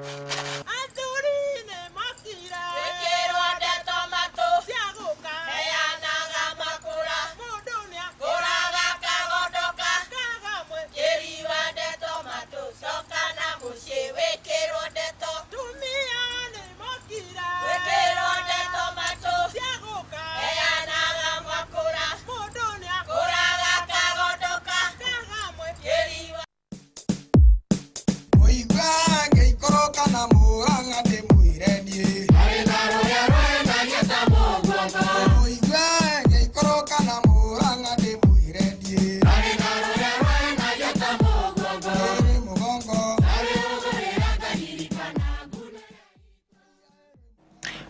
Athuri nĩ mokire. Wĩkĩrwo ndeto matũ. Cia gũka. Heanaga makũra. Mũndũ nĩ akũraga kagondoka. Kaga mwe. Kĩriwa ndeto matũ. Coka na mũciĩ wĩkĩrwo ndeto. Tumia nĩ mokire. Wĩkĩrwo ndeto matũ. Cia gũka. Heanaga makũra. Mũndũ nĩ akũraga kagondoka. Kaga mwe. Kĩriwa. Mũigua ngĩikũrũka na Mũrang'a ndĩmwĩre niĩ. Mũigua ngĩikũrũka na Mũrang'a ndĩmwĩre niĩ. Ĩrĩ mũgongo.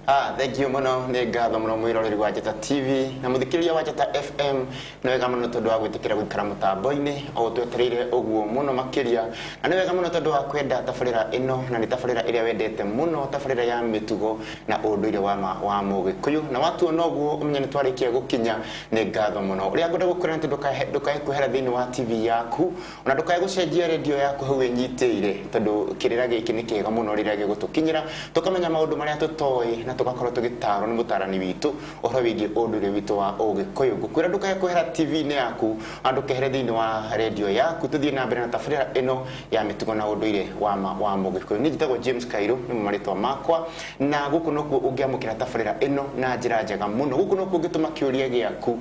Ah, thank you muno nä ngatho muno mwiroreri wa Njata TV na muthikiriria wa Njata FM. Nĩ wega mũno tondũ wa gwĩtĩkĩra gũikara mũtambo-inĩ o twetereire ũguo mũno makĩria, na nĩ wega mũno tondũ wa kwenda tabarĩra ĩno, na nĩ tabarĩra ĩrĩa wendete mũno, tabarĩra ya mĩtugo na ũndũire wa ma wa Mũgĩkũyũ. Na watuona ũguo, ũmenye nĩ twarĩkia gũkinya. Nĩ ngatho mũno. Ũrĩa ngwenda gũkwĩra nĩ atĩ ndũkae kwehera thĩinĩ wa TV yaku, ona ndũkae gũcenjia redio yaku hau ĩnyitĩire, tondũ kĩrĩra gĩkĩ nĩ kĩega mũno rĩrĩa gĩgũtũkinyĩra, tũkamenya maũndũ marĩa tũtoĩ na tũgakorwo tũgĩtarwo nĩ mũtarani witũ ũhoro wĩgiĩ ũndũire witũ wa Ũgĩkũyũ. Ngũkwĩra ndũkae kwehera TV-inĩ yaku, ona ndũkehere thĩinĩ wa redio yaku. Tũthiĩ na mbere na tabarĩra ĩno ya mĩtugo na ũndũire wa ma wa Mũgĩkũyũ. Niĩ njĩtagwo James Kairũ nĩmo marĩtwa makwa, na gũkũ nokuo ũngĩamũkĩra tabarĩra ĩno na njĩra njega mũno. Gũkũ nokuo ũngĩtũma kĩũria gĩaku,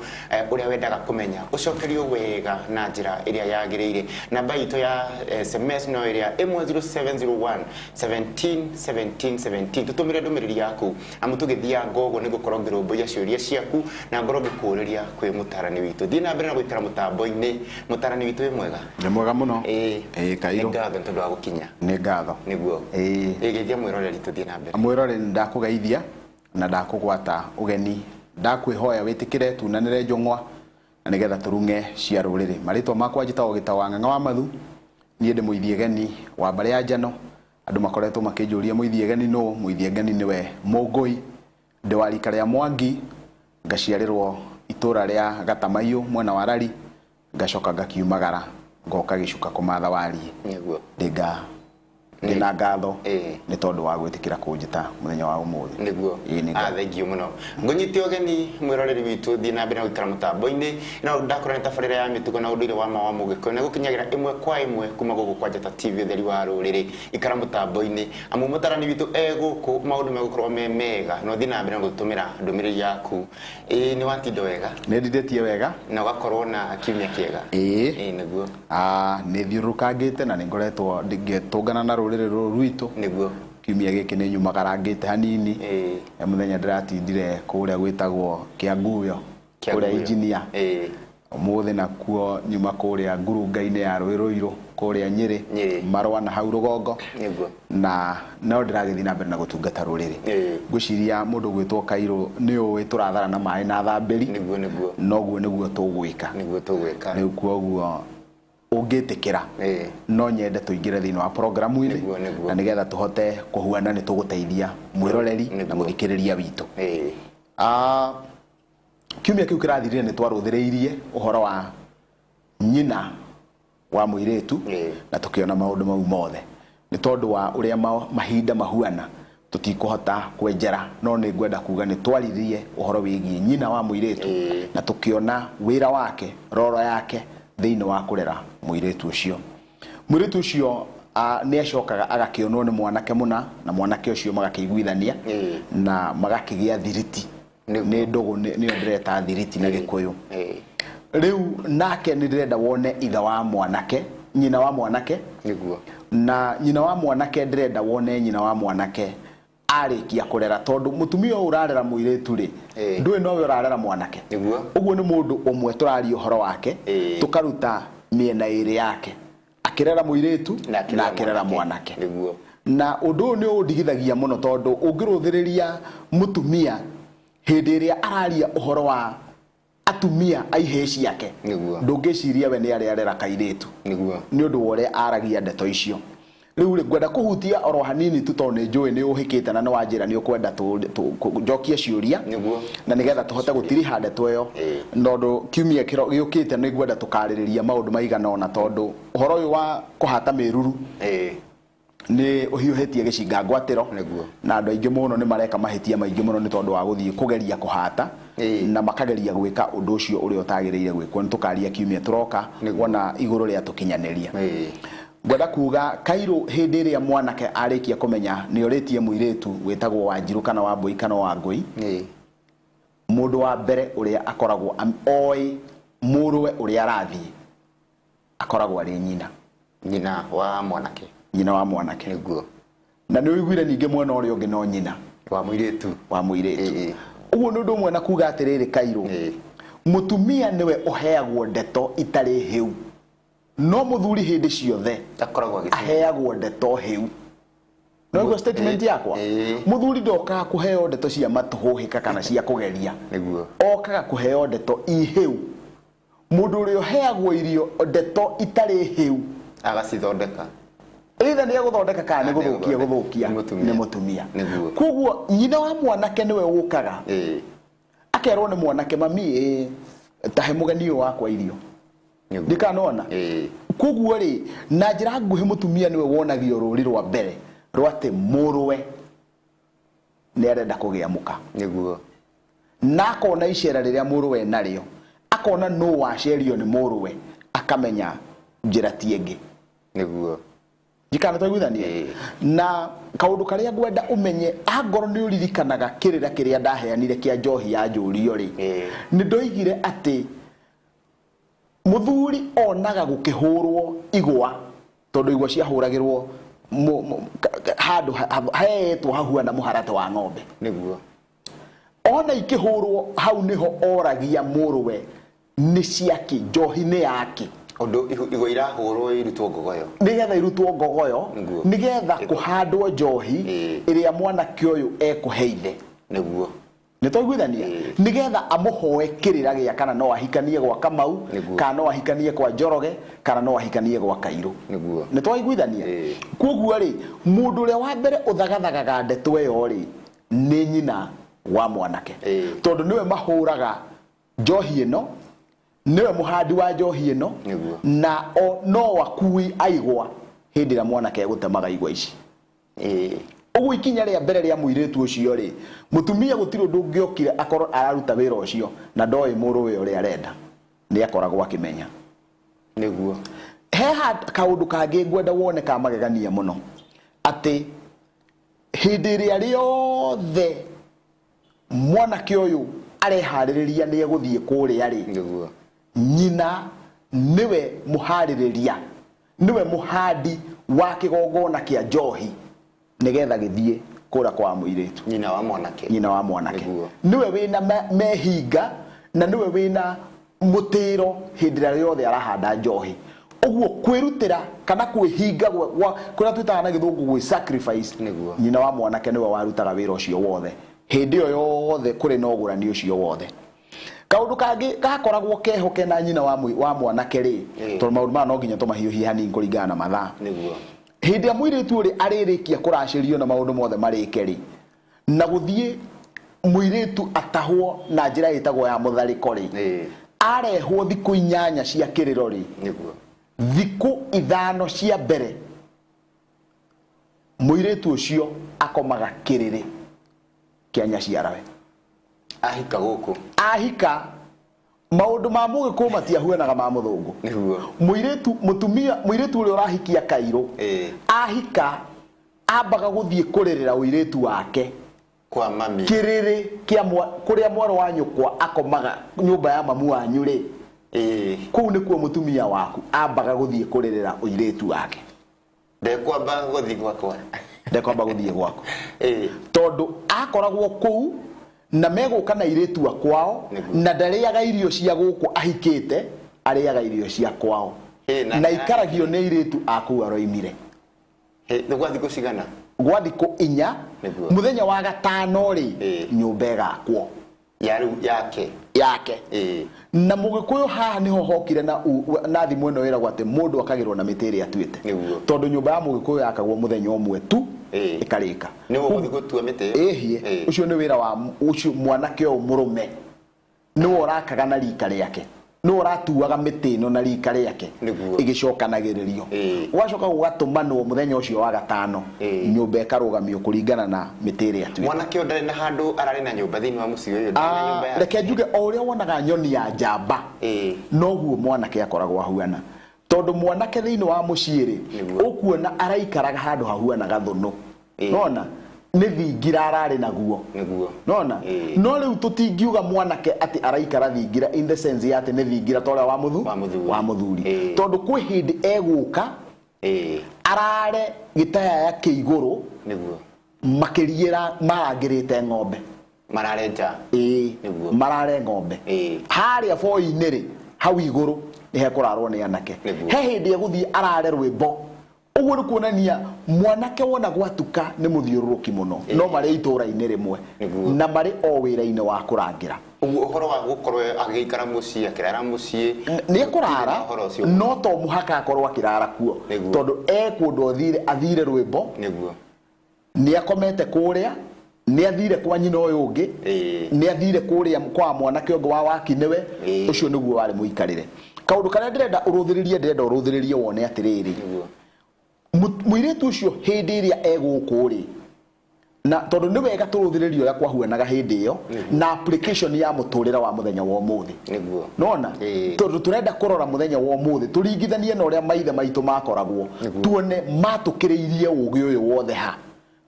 ũrĩa wendaga kũmenya, ũcokerio wega na njĩra ĩrĩa yagĩrĩire. Namba itũ ya SMS no ĩrĩa ĩmwe, 0701 17 17 17. Tũtũmĩre ndũmĩrĩri yaku, amu tũgĩthianga ũguo nĩ ngũkorwo ngĩrũmbũiya ciũria ciaku na ngorwo ngĩkũũrĩria kwĩ mũtarani witũ. Thiĩ na mbere na gũikara mũtambo-inĩ. Mũtarani witũ, wĩ mwega? Nĩ mwega mũno. Ĩĩ, Nĩ Kairũ. ngatho nĩ tondũ wa gũkinya. Nĩ ngatho. Nĩguo. Ĩĩ. Ĩĩ, geithia mwĩroreri tũthiĩ na mbere. Mwĩroreri, ndakũgeithia na ndakũgwata ũgeni, ndakwĩhoya wĩtĩkĩre tunanĩre njũng'wa na nĩgetha tũrung'e cia rũrĩrĩ. Marĩtwa makwa njĩtagwo Gĩtaũ wa Ng'ang'a wa Mathu. Niĩ ndĩ mũithiegeni wa mbarĩ ya Njano. Andũ makoretwo makĩnjũria mũithiegeni nũ. Mũithiegeni nĩwe Mũngũi. Ndĩ wa rika rĩa Mwangi, ngaciarĩrwo itũra rĩa Gatamaiyũ mwena wa Rari, ngacoka ngakiumagara ngoka Gĩcuka kũmatha wariĩ. Ndĩnga ndĩna ngatho nĩ tondũ wa gwĩtĩkĩra kũnjĩta mũthenya wa ũmũthĩ. Nĩguo. Ĩĩ, nĩ Ah, ngatho. Thank you mũno. Ngũnyite ũgeni mwĩroreri witũ, thiĩ na mbere na gũikara mũtambo-inĩ ĩno. Ndakora nĩ tabarĩra ya mĩtugo na ũndũire wa ma wa Mũgĩkũyũ, na gũkinyagĩra ĩmwe kwa ĩmwe kuma gũkũ kwa Njata TV, ũtheri wa rũrĩrĩ. Ikara mũtambo-inĩ, amu mũtarani witũ e gũkũ, maũndũ megũkorwo me mega. Na ũthiĩ na mbere na gũtũmĩra ndũmĩrĩri yaku. Ĩĩ, nĩ watinda wega? Nĩ ndindĩtie wega. Na ũgakorwo na kiumia kĩega? Ĩĩ. Ĩĩ, nĩguo. Ah, nĩ thiũrũrũkangĩte na nĩ ngoretwo ngĩtũngana na rũrĩrĩ rũrũ rwitũ. Kiumia gĩkĩ nĩ nyumagarangĩte hanini. He mũthenya ndĩratindire kũrĩa gwĩtagwo Kĩanguyo, kũrĩa Kĩanguyo. Engineer. Ũmũthĩ nakuo nyuma kũrĩa ngurunga-inĩ ya Rũĩ Rũirũ kũrĩa Nyĩrĩ, Nyĩrĩ. Marũa na hau rũgongo. Na no ndĩragĩthiĩ na mbere na gũtungata rũrĩrĩ. Ngwĩciria mũndũ gwĩtwo Kairũ nĩ ũĩ tũrathara na maĩ na thambĩri. Nĩguo, nĩguo. Noguo nĩguo tũgwĩka. Nĩguo tũgwĩka. Rĩu kwoguo ũngĩtĩkĩra, no nyende tũingĩre thĩinĩ wa programu-inĩ Nĩguo, nĩguo. na nĩgetha tũhote kũhuana nĩ tũgũteithia mwĩroreri na mũthikĩrĩria witũ. Ah, kiumia kĩu kĩrathirire nĩ twarũthĩrĩirie ũhoro wa nyina wa mũirĩtu na tũkĩona maũndũ mau mothe. Nĩ tondũ wa ũrĩa mahinda mahuana, tũtikũhota kwenjera, no nĩ ngwenda kuga nĩ twaririe ũhoro wĩgiĩ nyina wa mũirĩtu na tũkĩona wĩra wake, roro yake thĩinĩ wa kũrera mũirĩtu ũcio. Mũirĩtu ũcio nĩ acokaga agakĩonwo nĩ mwanake mũna, na mwanake ũcio magakĩiguithania na magakĩgĩa thiriti. Nĩ ndũgũ, nĩyo ndĩreta thiriti na Gĩkũyũ. Rĩu nake nĩ ndĩrenda wone ithe wa mwanake, nyina wa mwanake. Na nyina wa mwanake, ndĩrenda wone nyina wa mwanake arĩkia kũrera, tondũ mũtumia ũyũ ũrarera mũirĩtu rĩ, ndũĩ nowe ũrarera mwanake. Ũguo nĩ mũndũ ũmwe tũraria ũhoro wake, tũkaruta mĩena ĩrĩ yake, akĩrera mũirĩtu na akĩrera mwanake. Na ũndũ ũyũ nĩ ũndigithagia mũno, tondũ ũngĩrũthĩrĩria mũtumia hĩndĩ ĩrĩa araria ũhoro wa atumia a ihĩĩ ciake, ndũngĩciria we nĩ arĩa arera kairĩtu, nĩ ũndũ wa ũrĩa aragia ndeto icio. Rĩu rĩ, ngwenda kũhutia oro hanini tu tondũ nĩ njũĩ nĩ ũhĩkĩte na nĩ wanjĩra nĩ ũkwenda njokie ciũria. Nĩguo. Na nĩgetha tũhote gũtiriha ndeto ĩyo. Tondũ kiumia gĩũkĩte nĩ ngwenda tũkarĩrĩria maũndũ maigana ũna, tondũ ũhoro ũyũ wa kũhata mĩruru nĩ ũhiũhĩtie gĩcinga ngwatĩro. Nĩguo. Na andũ aingĩ mũno nĩ mareka mahĩtia maingĩ mũno nĩ tondũ wa gũthiĩ kũgeria kũhata. Na makageria gwĩka ũndũ ũcio ũrĩa ũtagĩrĩire gwĩkwo. Nĩ tũkaria kiumia tũroka. Wona igũrũ rĩa tũkinyanĩria. Ngwenda kuga Kairũ, hĩndĩ ĩrĩa mwanake arĩkia kũmenya nĩ orĩtie mũirĩtu wĩtagwo Wanjirũ kana Wambũi kana Wangũi, mũndũ wa mbere ũrĩa akoragwo oĩ mũrũwe ũrĩa arathiĩ akoragwo arĩ nyina. Nyina wa mwanake. Nyina wa mwanake. Nĩguo. Na nĩ ũiguire ningĩ mwena ũrĩa ũngĩ no nyina wa mũirĩtu. Wa mũirĩtu. Ũguo nĩ ũndũ ũmwe na kuga atĩrĩrĩ, Kairũ, mũtumia nĩwe ũheagwo ndeto itarĩ hĩu, no mũthuri hĩndĩ ciothe akoragwo agĩciria. Aheagwo ndeto hĩu. No statement yakwa, mũthuri ndokaga kũheo ndeto cia matũhũhĩka kana cia kũgeria. Okaga kũheo ndeto i hĩu. Mũndũ ũrĩa ũheagwo irio ndeto itarĩ hĩu agacithondeka. Either nĩ egũthondeka kana nĩ Nĩ gũthũkia. Egũthondeka. Gũthũkia. Nĩ mũtumia. Nĩ mũtumia. Nĩguo. Koguo nyina wa mwanake nĩwe ũkaga akerwo nĩ mwanake, "Mami, ĩ tahe mũgeni ũyũ wakwa irio." Ndikanona. Koguo rĩ, na njĩra nguhĩ, mũtumia nĩwe wonagio rũri rwa mbere rwa atĩ mũrũwe nĩ arenda kũgĩa mũka. Na akona icera rĩrĩa mũrũwe narĩo, akona nũ wacerio nĩ mũrũwe, akamenya njĩra ti ĩngĩ. Njikana twaiguithania. Na kaũndũ karĩa ngwenda ũmenye, angorwo nĩ ũririkanaga kĩrĩra kĩrĩa ndaheanire kĩa njohi ya njũrio rĩ, nĩ ndoigire atĩ mũthuri onaga gũkĩhũrwo igwa, tondũ igwa ciahũragĩrwo handũ heetwo hahuana mũharatĩ wa ng'ombe. Ona ikĩhũrwo hau nĩho oragia mũrũwe nĩ ciakĩ, njohi nĩ yake. Ũndũ igwa irahũrwo irutwo ngogoyo. Nĩgetha irutwo ngogoyo. Nĩgetha kũhandwo njohi ĩrĩa mwanake ũyũ ekũhe ithe. Nĩ twaiguithania? Nĩgetha amũhoe kĩrĩra gĩa kana no ahikanie gwa Kamau, kana no ahikanie kwa Njoroge, kana no ahikanie gwa Kairũ. Nĩ twaiguithania? Koguo rĩ, mũndũ ũrĩa wa mbere ũthagathagaga ndeto ĩyo rĩ, nĩ nyina wa mwanake, tondũ nĩwe mahũraga njohi ĩno, nĩwe mũhandi wa njohi ĩno. Na o no akui aigwa hĩndĩ ĩrĩa mwanake egũtemaga igwa ici. Ũguo ikinya rĩa mbere rĩa mũirĩtu ũcio rĩ, mũtumia gũtirĩ ũndũ ũngĩokire akorwo araruta wĩra ũcio na ndoĩ mũrũwe ũrĩa arenda, nĩ akoragwo akĩmenya. He kaũndũ kangĩ ngwenda wone ka magegania mũno, atĩ hĩndĩ ĩrĩa rĩothe mwanake ũyũ areharĩrĩria nĩ egũthiĩ kũrĩa rĩ, nyina nĩwe mũharĩrĩria, nĩwe mũhandi wa kĩgongona kĩa njohi nĩgetha gĩthiĩ kũrĩa kwa mũirĩtu. Nyina wa mwanake. Nyina wa mwanake. Nĩguo. Nĩwe wĩna mehinga na nĩwe wĩna mũtĩro hĩndĩ ĩrĩa yothe arahanda njohi. Ũguo kwĩrutĩra kana kwĩhinga kũrĩa twĩtaga na Gĩthũngũ gwĩ sacrifice. Nyina wa mwanake nĩwe warutaga wĩra ũcio wothe hĩndĩ ĩyo yothe kũrĩ na ũgũrani ũcio wothe. Kaũndũ kangĩ gakoragwo keho kena nyina wa mwanake rĩ, tondũ maũndũ maya no nginya tũmahiũhie hanini kũringana na mathaa, hĩndĩ ĩrĩa mũirĩtu ũrĩ arĩrĩkia kũracĩrio na maũndũ mothe marĩke rĩ, na gũthiĩ mũirĩtu atahwo na njĩra ĩtagwo ya mũtharĩko rĩ, arehwo thikũ 8 cia kĩrĩro rĩ, thikũ 5 cia mbere mũirĩtu ũcio akomaga kĩrĩrĩ kĩa nyaciarawe. Ahika gũkũ. Ahika, maũndũ ma Mũgĩkũyũ matiahuanaga ma mũthũngũ. Mũirĩtu, mũtumia, mũirĩtu ũrĩa ũrahikia Kairũ, ahika ambaga gũthiĩ kũrĩrĩra ũirĩtu wake kwa mami. Kĩrĩrĩ kĩa kũrĩa mwarĩ wa nyũkwa akomaga, nyũmba ya mamu wanyu rĩ, kũu nĩkuo mũtumia waku ambaga gũthiĩ kũrĩrĩra ũirĩtu wake. Ndekwamba gũthiĩ gwakwa. Ndekwamba gũthiĩ gwaku, tondũ akoragwo kũu na megũka na irĩtu a kwao. Na ndarĩaga irio cia gũkũ ahikĩte, arĩaga irio cia kwao. Na na ikaragio nĩ irĩtu a kũu aroimire. Nĩ gwa thikũ cigana? Gwa thikũ 4. Mũthenya wa gatano rĩ, nyũmba ĩgakwo. Ya rĩu yake. Yake. Na Mũgĩkũyũ haha nĩho hokire na na thimũ ĩno ĩragwo atĩ mũndũ akagĩrwo na mĩtĩ ĩrĩa atuĩte. Tondũ nyũmba ya Mũgĩkũyũ yakagwo mũthenya ũmwe tu ĩkarĩka. Nĩwe ũgũthiĩ gũtua mĩtĩ ĩyo? Ĩhiĩ. Ũcio nĩ wĩra wa ũcio mwanake ũyũ mũrũme. Nĩwe ũrakaga na rika rĩake. Nĩwe ũratuaga mĩtĩ ĩno na rika rĩake. Ĩgĩcokanagĩrĩrio. Gũgacoka gũgatũmanwo mũthenya ũcio wa gatano. Nyũmba ĩkarũgamio kũringana na mĩtĩ ĩrĩa atuĩte. Mwanake ũyũ ndarĩ na handũ ararĩ na nyũmba thĩinĩ wa mũciĩ ũyũ, ndarĩ na nyũmba yake. Reke njuge o ũrĩa wonaga nyoni ya njamba, noguo mwanake akoragwo ahuana. Tondũ mwanake thĩinĩ wa mũciĩ rĩ, ũkuona araikaraga handũ hahuana gathũnũ. Nona nĩ thingira ararĩ naguo. Nona no rĩu tũtingiuga mwanake atĩ araikara thingira in the sense ya atĩ nĩ thingira ta ũrĩa wa mũthu wa mũthuri. Tondũ kwĩ hĩndĩ egũka arare gĩtayaya kĩ igũrũ makĩriĩra marangĩrĩte ng'ombe. Marare nja. Ĩĩ, marare ng'ombe. Harĩa boi-inĩ rĩ, hau igũrũ nĩ hekũrarwo nĩ anake. He hĩndĩ egũthiĩ arare rwĩmbo. Ũguo nĩ kuonania mwanake wona gwatuka nĩ mũthiũrũrũki mũno, no marĩ itũũra-inĩ rĩmwe na marĩ o wĩra-inĩ wa kũrangĩra. Ũguo ũhoro wa gũkorwo agĩikara mũciĩ, akĩrara mũciĩ, nĩ ekũrara, no to mũhaka akorwo akĩrara kuo, tondũ e kũndũ athire, athire rwĩmbo, nĩ akomete kũrĩa, nĩ athire kwa nyina ũyũ ũngĩ, nĩ athire kũrĩa kwa mwanake ũngĩ wa waki nĩwe, ũcio nĩguo warĩ mũikarĩre. Kaũndũ karĩa ndĩrenda ũrũthĩrĩrie, ndĩrenda ũrũthĩrĩrie wone atĩrĩrĩ, mũirĩtu ũcio hĩndĩ ĩrĩa egũkũ rĩ, na tondũ nĩ wega tũrũthĩrĩrie ũrĩa kwahuanaga hĩndĩ ĩyo na application ya mũtũrĩre wa mũthenya wa ũmũthĩ. Nona tondũ tũrenda kũrora mũthenya wa ũmũthĩ tũringithanie na ũrĩa maithe maitũ makoragwo, tuone matũkĩrĩirie ũgĩ ũyũ wothe ha,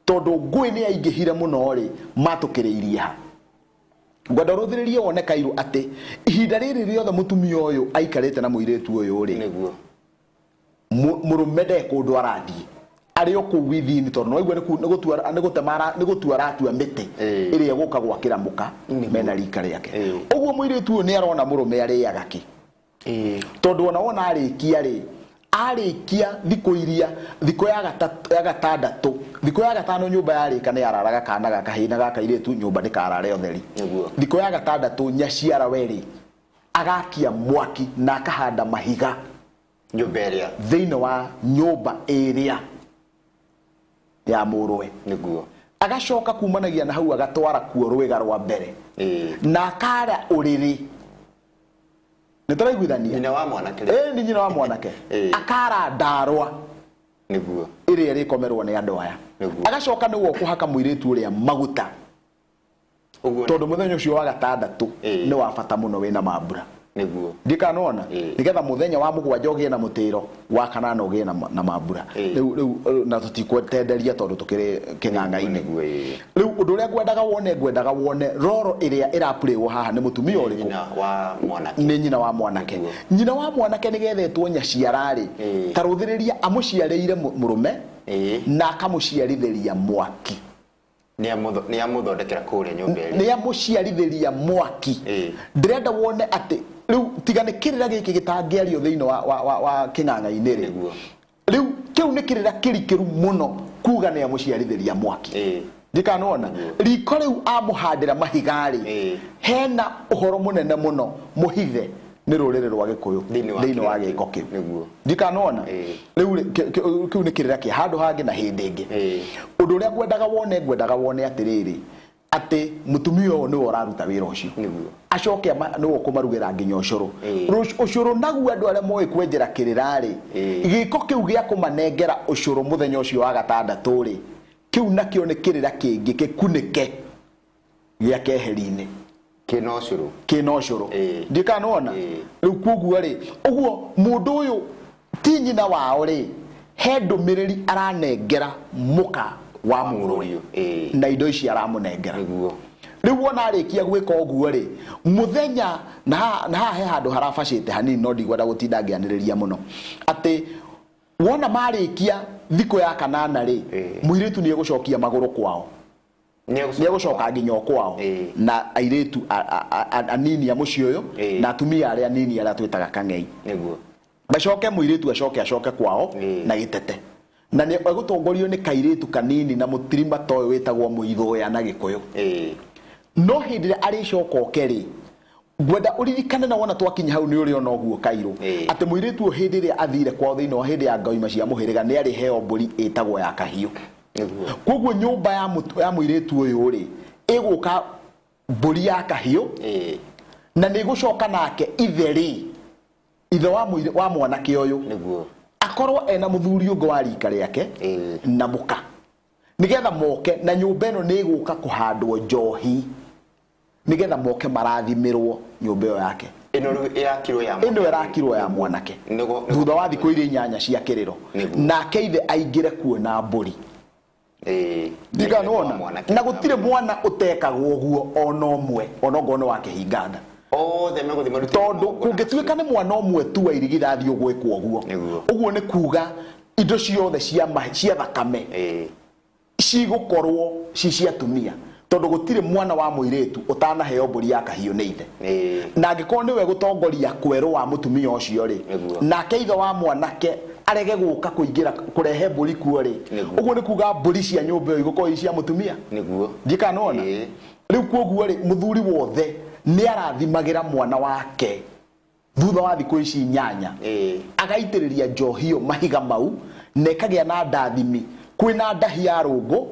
tondũ ngũĩ nĩ yaingĩhire mũno rĩ, matũkĩrĩirie ha. Ngwenda ũrũthĩrĩrie wone Kairũ atĩ ihinda rĩrĩ rĩothe mũtumia ũyũ aikarĩte na mũirĩtu ũyũ rĩ, mũrũme nde kũndũ arathiĩ, arĩ o kũu within, tondũ nĩwaigua nĩ gũtua aratua mĩtĩ ĩrĩa ĩgũka gwakĩra mũka mena rika rĩake. Ũguo mũirĩtu ũyũ nĩ arona mũrũme arĩaga kĩ, tondũ ona wona arĩkia rĩ, arĩkia thikũ iria, thikũ ya gatandatũ, thikũ ya gatano nyũmba yarĩka nĩ araraga kana ga kahĩĩ na ga kairĩtu, nyũmba ndĩkarare ũtheri. Thikũ ya gatandatũ nyaciara we rĩ, agakia mwaki na akahanda mahiga nyũmba ĩrĩa thĩinĩ wa nyũmba ĩrĩa ya mũrũwe. Agacoka kumanagia na hau agatwara kuo rwĩga rwa mbere na akara ũrĩrĩ. Nĩ tũraiguithania? Nyina wa mwanake. Nĩ nyina wa mwanake. Akara ndarwa ĩrĩa ĩrĩkomerwo nĩ andũ aya. Agacoka nĩwe ũkũhaka mũirĩtu ũrĩa maguta. Tondũ mũthenya ũcio wa gatandatũ nĩ wa bata mũno wĩna mambura. Ndiĩ nona nĩgetha mũthenya wa mũgwanja ũgĩe na mũtĩro, wa kanana ũgĩe na mambura. Rĩu rĩu na tũtikwetenderia tondũ tũkĩrĩ kĩng'ang'a-inĩ. Rĩu ũndũ ũrĩa ngwendaga wone, ngwendaga wone roro ĩrĩa ĩrapurĩwo haha nĩ mũtumia ũrĩkũ? Nĩ nyina wa mwanake. Nyina wa mwanake nĩgetha etwo nyaciara-rĩ, ta rũthĩrĩria amũciarĩire mũrũme na akamũciarithĩria mwaki. Nĩ amũthondekera kũrĩa nyũmba ĩrĩa. Nĩ amũciarithĩria mwaki. Ndĩrenda wone atĩ rĩu tiga nĩ kĩrĩra gĩkĩ gĩtangĩario thĩinĩ wa kĩng'ang'a-inĩ rĩ. Rĩu kĩu nĩ kĩrĩra kĩrikĩru mũno kuga nĩ amũciarithĩria mwaki. Ndikanona riko rĩu amũhandĩra mahiga rĩ, hena ũhoro mũnene mũno mũhithe nĩ rũrĩrĩ rwa Gĩkũyũ thĩinĩ wa gĩko kĩu. Ndikanona rĩu kĩu nĩ kĩrĩra kĩa handũ hangĩ na hĩndĩ ĩngĩ. Ũndũ ũrĩa ngwendaga wone, ngwendaga wone atĩrĩrĩ, atĩ mũtumia ũyũ nĩwe ũraruta wĩra ũcio. Acoke nĩwe ũkũmarugĩra nginya ũcũrũ. Ũcũrũ naguo andũ arĩa moĩ kwenjera kĩrĩra rĩ, gĩko kĩu gĩa kũmanengera ũcũrũ mũthenya ũcio wa gatandatũ rĩ, kĩu nakĩo nĩ kĩrĩra kĩngĩ gĩkunĩke gĩa keheri-inĩ. Kĩna ũcũrũ. Kĩna ũcũrũ. Ndiĩ kana nĩwona? Rĩu koguo rĩ, ũguo mũndũ ũyũ ti nyina wao rĩ, he ndũmĩrĩri aranengera mũka wa mũrũwe na indo ici aramũnengera. Rĩu wona arĩkia gwĩka ũguo rĩ, mũthenya na haha he handũ harabacĩte hanini no ndigwenda gũtinda ngĩanĩrĩria mũno, atĩ wona marĩkia thikũ ya kanana rĩ, mũirĩtu nĩ egũcokia magũrũ kwao. Nĩ egũcoka nginya o kwao na airĩtu anini a mũciĩ ũyũ na atumia arĩa anini arĩa twĩtaga kang'ei. Bacoke mũirĩtu acoke acoke kwao na gĩtete. Na nĩ egũtongorio nĩ kairĩtu kanini na mũtirima ta ũyũ wĩtagwo mũithũya na Gĩkũyũ. No hĩndĩ ĩrĩa arĩcoka oke rĩ, ngwenda ũririkane na wona twakinya hau nĩ ũrĩ ona ũguo kairũ, atĩ mũirĩtu ũyũ hĩndĩ ĩrĩa athire kwao thĩinĩ wa hĩndĩ ya ngaima cia mũhĩrĩga nĩ arĩheo mbũri ĩtagwo ya kahiũ. Koguo nyũmba ya ya mũirĩtu ũyũ rĩ, ĩgũka mbũri ya kahiũ, na nĩ ĩgũcoka nake ithe rĩ, ithe wa wa mwanake ũyũ akorwo ena mũthuri ũngĩ wa rika rĩake na mũka, nĩgetha moke na nyũmba ĩno nĩ ĩgũka kũhandwo njohi, nĩgetha moke marathimĩrwo nyũmba ĩyo yake. Ĩno rĩu ĩrakirwo ya ĩno ĩrakirwo ya mwanake thutha wa thikũ iria 8 cia kĩrĩro, nake ithe aingĩre kuo na mbũri. Ndikanona na gũtirĩ mwana ũtekagwo ũguo ona ũmwe, ona ongorwo nĩ wa kĩhinga nda. Othe megũthiĩ marutĩte tondũ kũngĩtuĩka nĩ mwana ũmwe tu wa irigithathi ũgwĩkwo ũguo, ũguo nĩ kuga indo ciothe cia cia thakame cigũkorwo ci cia atumia, tondũ gũtirĩ mwana wa mũirĩtu ũtanaheo mbũri ya kahiũ nĩ ithe. Na angĩkorwo nĩwe gũtongoria kwerũ wa mũtumia ũcio rĩ, nake ithe wa mwanake arege gũka kũingĩra kũrehe mbũri kuo rĩ, ũguo nĩ kuga mbũri cia nyũmba ĩyo igũkorwo i cia mũtumia. Ndiĩ kana nĩwona. Rĩu koguo rĩ, mũthuri wothe nĩ arathimagĩra mwana wake thutha wa thikũ ici 8, agaitĩrĩria njohi ĩyo mahiga mau, na ĩkagĩa na ndathimi. Kwĩna ndahi ya rũngũ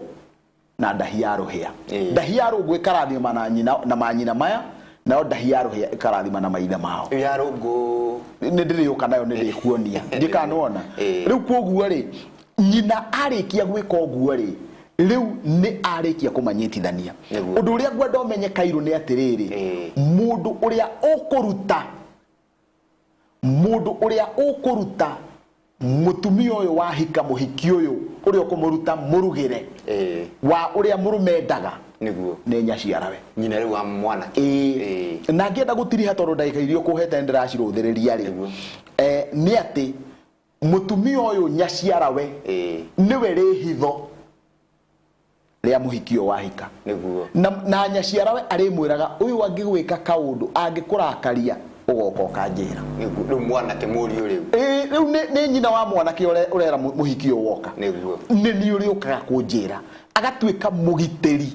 na ndahi ya rũhĩa. Ndahi ya rũngũ ĩkarathima na nyina na manyina maya, nayo ndahi ya rũhĩa ĩkarathima na maithe mao. Ĩyo ya rũngũ nĩ ndĩrĩũka nayo, nĩ ndĩkuonia. Ndiĩ kana nĩwona. Rĩu koguo rĩ, nyina arĩkia gwĩka ũguo rĩ, rĩu nĩ arĩkia kũmanyitithania. Ũndũ ũrĩa ngwenda ũmenye kairũ nĩ atĩrĩrĩ, mũndũ ũrĩa ũkũruta, mũndũ ũrĩa ũkũruta mũtumia ũyũ wahika mũhiki ũyũ, ũrĩa ũkũmũruta mũrugĩre wa ũrĩa mũrũme endaga nĩ nyaciarawe. Nyina rĩu wa mwanake. Na ngĩenda gũtiriha tondũ ndagĩka iria ũkũhete nĩ ndĩracirũthĩrĩria rĩ, nĩ atĩ mũtumia ũyũ nyaciarawe nĩwe rĩhitho rĩa mũhiki ũyũ wahika. Na nyaciarawe arĩmwĩraga ũyũ angĩgwĩka kaũndũ, angĩkũrakaria, ũgoka ũkanjĩra. Rĩu mwanake mũriũ rĩu. Rĩu nĩ nyina wa mwanake ũrera mũhiki ũyũ woka. Nĩ niĩ ũrĩũkaga kũnjĩra, agatuĩka mũgitĩri.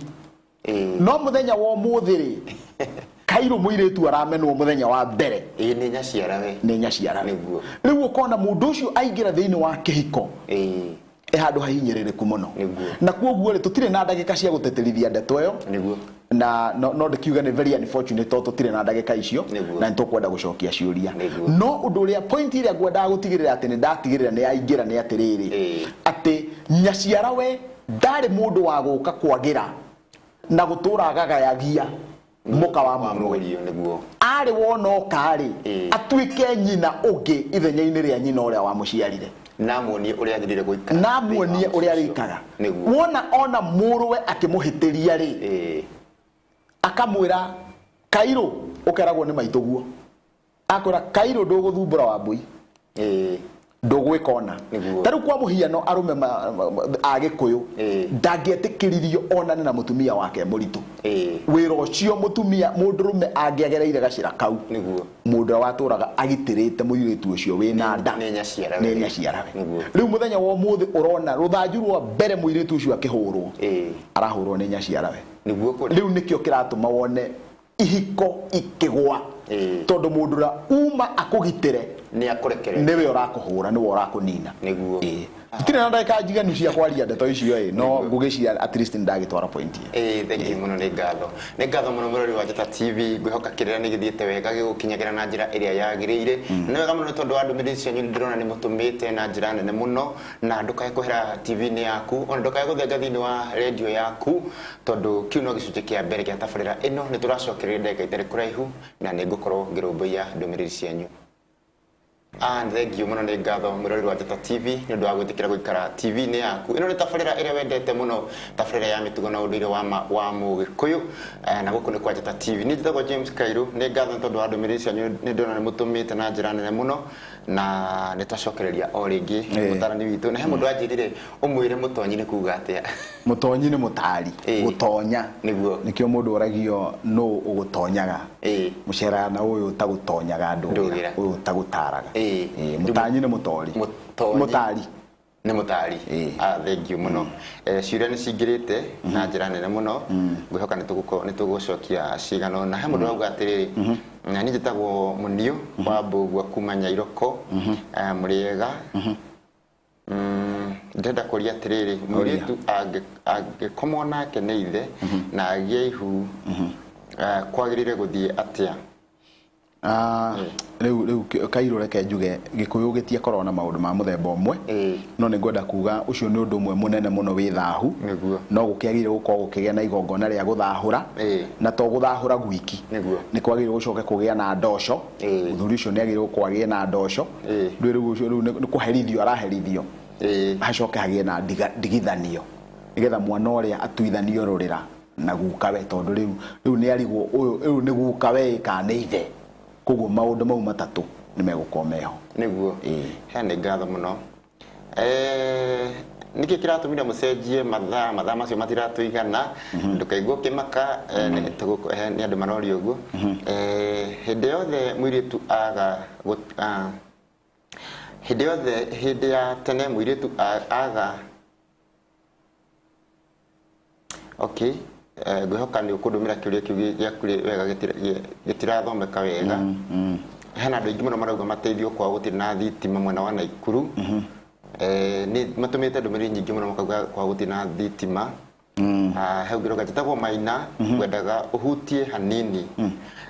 No mũthenya wa ũmũthĩ rĩ, kairũ mũirĩtu aramenwo mũthenya wa mbere nĩ nyaciarawe. Nĩ nyaciarawe. Rĩu ũkona mũndũ ũcio aingĩra thĩinĩ wa kĩhiko ĩ handũ hahinyĩrĩrĩku mũno. Na kuoguo rĩ, tũtirĩ na ndagĩka cia gũtĩtĩrithia ndeto ĩyo. Na no ndĩkiuge nĩ very unfortunate tondũ tũtirĩ na ndagĩka icio, na nĩ tũkwenda gũcokia ciũria. No ũndũ ũrĩa, point ĩrĩa ngwendaga gũtigĩrĩra atĩ nĩ ndatigĩrĩra nĩ yaingĩra nĩ atĩrĩrĩ, atĩ nyaciarawe ndarĩ mũndũ wa gũka kwagĩra na gũtũra agagayagia mũka wa mũrũwe. Arĩ wona oka rĩ, atuĩke nyina ũngĩ ithenya-inĩ rĩa nyina ũrĩa wamũciarire. Na muonie ũrĩa agĩrĩire gũikara. Na muonie ũrĩa arĩikaraga. Wona ona mũrũwe akĩmũhĩtĩria rĩ, akamwĩra kairũ ũkeragwo nĩ maitũguo, akwĩra kairũ ndũgũthumbũra Wambui, ndũgwĩka ona. Ta rĩu kwa mũhiano arũme a Gĩkũyũ ndangĩetĩkĩririo onane na mũtumia wake mũritũ. Wĩra ũcio mũtumia mũndũrũme angĩagereire gacĩra kau, mũndũ ũrĩa watũraga agitĩrĩte mũirĩtu ũcio wĩna nda nĩ nyaciarawe. Nĩ nyaciarawe. Rĩu mũthenya wa ũmũthĩ ũrona rũthanju rwa mbere mũirĩtu ũcio akĩhũrwo, arahũrwo nĩ nyaciarawe. Rĩu nĩkĩo kĩratũma wone ihiko ikĩgwa, tondũ mũndũ ũrĩa uma akũgitĩre nĩ akũrekereria, nĩwe ũrakũhũra, nĩwe ũrakũnina. Tũtirĩ na ndagĩka njiganu cia kwaria ndeto icio ĩ, no ngũgĩciria at least nĩ ndagĩtwara point ĩyo. Ĩĩ, thank you mũno, nĩ ngatho, nĩ ngatho mũno mũrori wa Njata TV. Ngwĩhoka kĩrĩra nĩ gĩthiĩte wega gĩgũkinyagĩra na njĩra ĩrĩa yagĩrĩire. Nĩ wega mũno tondũ wa ndũmĩrĩri cianyu, nĩ ndĩrona nĩ mũtũmĩte na njĩra nene mũno, na ndũkae kwehera TV-inĩ yaku, ona ndũkae gũthenga thĩinĩ wa redio yaku, tondũ kĩu no gĩcunjĩ kĩa mbere kĩa tabarĩra ĩno. Nĩ tũracokereria ndagĩka itarĩ kũraihu, na nĩ ngũkorwo ngĩrũmbũiya ndũmĩrĩri cianyu. Ah, thank you mũno, nĩ ngatho mwĩroreri wa Njata TV nĩ ũndũ wa gwĩtĩkĩra gũikara TV-inĩ yaku. Ĩno nĩ tabarĩra ĩrĩa wendete mũno, tabarĩra ya mĩtugo na ũndũire wa ma wa Mũgĩkũyũ, na gũkũ nĩ kwa Njata TV. Niĩ njĩtagwo James Kairu. Nĩ ngatho nĩ tondũ wa ndũmĩrĩri cianyu, nĩ ndĩrona nĩ mũtũmĩte na njĩra nene mũno, na nĩ twacokereria o rĩngĩ mũtarani witũ. Na he mũndũ anjĩrire ũmwĩre mũtonyi nĩ kuga atĩa. Mũtonyi nĩ mũtari. Gũtonya. Nĩkĩo mũndũ oragio nũ ũgũtonyaga. Mũceraga na ũyũ ũtagũtonyaga ndũgĩra, ũyũ ũtagũtaraga. Mũtanyi nĩ mũtori. Mũtonyi. Mũtari. Nĩ mũtari. Ĩĩ. Ah, thank you mũno. Ciũria nĩ cingĩrĩte na njĩra nene mũno, ngwĩhoka nĩ tũgũcokia cigana ũna. He mũndũ ũrauga atĩrĩrĩ, na niĩ njĩtagwo Mũniũ wa Mbũgua kuma Nyairoko. Mũrĩega? Ndĩrenda kũria atĩrĩrĩ, mũirĩtu angĩkomwo nake nĩ ithe na agĩe ihu, kwagĩrĩire gũthiĩ atĩa? Ah, rĩu rĩu kairũ reke njuge gĩkũyũ gĩtiakoragwo na maũndũ ma mũthemba ũmwe. No nĩ ngwenda kuga ũcio nĩ ũndũ ũmwe mũnene mũno wĩ thahu. No gũkĩagĩrĩire gũkorwo gũkĩgĩa na igongona rĩa gũthahũra. Na to gũthahũra gwiki. Nĩ kwagĩrĩire gũcoke kũgĩa na ndoco. Mũthuri ũcio nĩ agĩrĩire gũkorwo agĩe na ndoco. Ndũĩ rĩu ũcio rĩu nĩ kũherithio araherithio. Hacoke hagĩe na ndigithanio nĩgetha mwana ũrĩa atuithanio rũrĩra na gukawe, tondũ rĩu rĩu nĩ arigwo ũyũ rĩu nĩ gukawe ĩ kana nĩ ithe. Koguo maũndũ mau matatũ nĩ megũkorwo meho. Nĩguo. He nĩ ngatho mũno. Nĩkĩ kĩratũmire mũcenjie mathaa? Mathaa macio matiratũigana, ndũkaigua ũkĩmaka. Nĩ andũ maroria ũguo. Hĩndĩ yothe mũirĩtu aga hĩndĩ yothe hĩndĩ ya tene mũirĩtu aga. Okay, ngwĩhoka nĩ ũkũndũmĩra kĩũria kĩu gĩaku wega, gĩtirathomeka wega. Hena andũ aingĩ mũno marauga mateithio kwao gũtirĩ na thitima mwena wa Naikuru. Nĩ matũmĩte ndũmĩrĩri nyingĩ mũno makauga kwao gũtirĩ na thitima. Ah, he ũngĩ ũrauga njĩtagwo Maina, ngwendaga ũhutie hanini.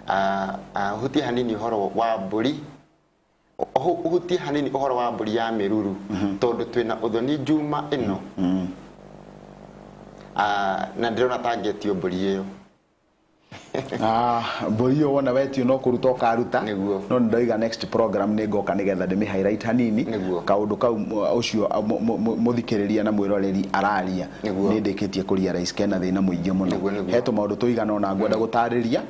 Ah, ah, ũhutie hanini ũhoro wa mbũri, ũhutie hanini ũhoro wa mbũri ya mĩruru, tondũ twĩna ũthoni njuma ĩno. Ah, na ndĩrona ta ngetio mbũri ĩyo. Ah, mbũri ĩyo wona wetio no kũruta ũkaruta. No nĩndoiga next program nĩ ngoka nĩgetha ndĩmĩ highlight hanini. Kaũndũ kau ũcio mũthikĩrĩria na mwĩroreri araria. Nĩ ndĩkĩtie kũ realize kena thĩna mũingĩ mũno. He tũmaũndũ tũigana ũna ngwenda gũtarĩria.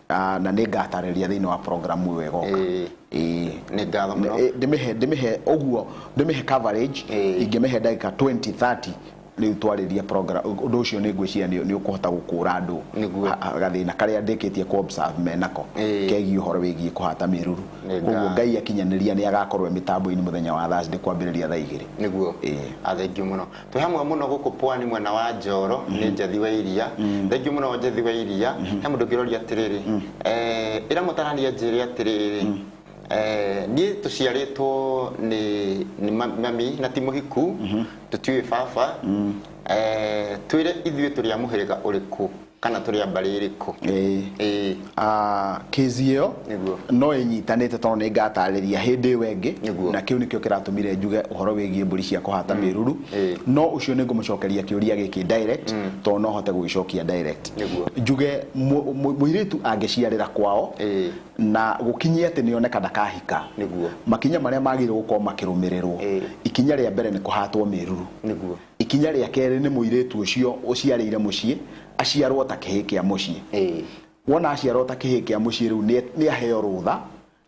Na nĩ ngatarĩria thĩinĩ wa program ĩyo ĩgoka. Ĩĩ. Nĩ ngatho mũno. Ndĩmĩhe ũguo, ndĩmĩhe coverage. Ingĩmĩhe ndagĩka 20 30 rĩu twarĩrie program ũndũ ũcio nĩ ngwĩciria nĩ ũkũhota gũkũra andũ gathĩna karĩa ndĩkĩtie kũ observe menako kegiĩ ũhoro wĩgiĩ kũhata mĩruru. Koguo Ngai akinyanĩria nĩ agakorwo e mĩtambo-inĩ mũthenya wa Thursday kwambĩrĩria thaa 2. Nĩguo. Thengiũ mũno. Twĩ hamwe mũno gũkũ Pwani mwena wa Njoro, nĩ Njathi wa Iria. Thengiũ mũno Njathi wa Iria. He mũndũ ũngĩroria atĩrĩrĩ, ĩra mũtarani anjĩre atĩrĩrĩ, niĩ tũciarĩtwo nĩ mami na ti mũhiku, tũtiũĩ baba. Twĩre ithuĩ tũrĩ a mũhĩrĩga ũrĩkũ kana tũrĩ a mbarĩ ĩrĩkũ? Ĩĩ. Ĩĩ. Ah, case ĩyo no ĩnyitanĩte tondũ nĩ ngatarĩria hĩndĩ ĩyo ĩngĩ. Na kĩu nĩkĩo kĩratũmire njuge ũhoro wĩgiĩ mbũri cia kũhata mĩruru. No ũcio nĩ ngũmũcokeria kĩũria gĩkĩ direct, tondũ no hote gũgĩcokia direct. Njuge mũirĩtu angĩciarĩra kwao na gũkinye atĩ nĩoneka ndakahika, makinya marĩa magĩrĩirwo gũkorwo makĩrũmĩrĩrwo, ikinya rĩa mbere nĩ kũhatwo mĩruru. Ikinya rĩa kerĩ nĩ mũirĩtu ũcio ũciarĩire mũciĩ aciarwo ta kĩhĩĩ kĩa mũciĩ. Wona aciarwo ta kĩhĩĩ kĩa mũciĩ rĩu nĩ aheo rũtha